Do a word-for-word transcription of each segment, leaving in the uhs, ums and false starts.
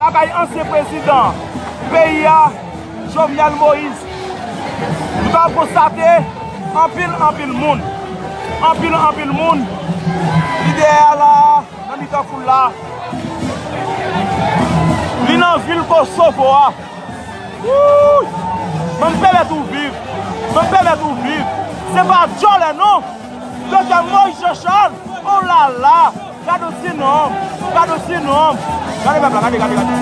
Lakay ansyen prezidan peyi a, Jovenel Moïse, nou ka konstate anpil, anpil moun, anpil, anpil moun, lidè a la, nan mitan foul la, li nan vil Kosovo a. Wouy! Ban m pèmèt ou viv. Ban m pèmèt ou viv. Se pa djòlè non. Doktè Moïse Jean Charles. Oh la la. Gade yon ti nonm. Gade yon ti nonm. Gade pèp la. Gade, gade, gade.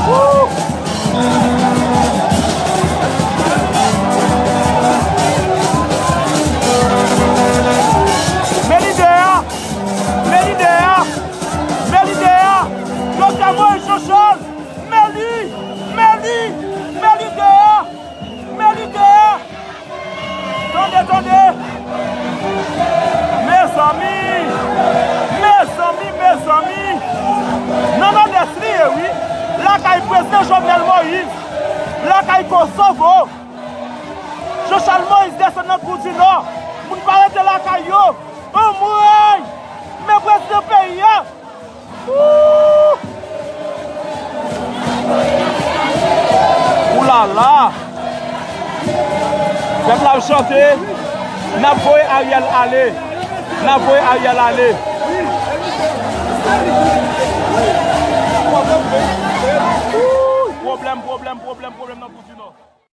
Wouy! Men lidè a. Men lidè a. Men lidè a. Doktè Moïse Jean Charles. Men li, men li, men li deyò, men li deyò. Tande, tande. Mezanmi, mezanmi, mezanmi. Nan Nòdès li ye, wi. Lakay prezidan Jovenel Moïse. Lakay Kosovo. Jean Charles Moïse desann nan Goudinò. Moun pa rete lakay yo. Anmwey! Men prezidan peyi a. Ou la la. Pèp la ap chante. N ap voye Ariel ale. N ap voye Ariel ale. Pwoblèm, pwoblèm, pwoblèm, pwoblèm nan Goudinò.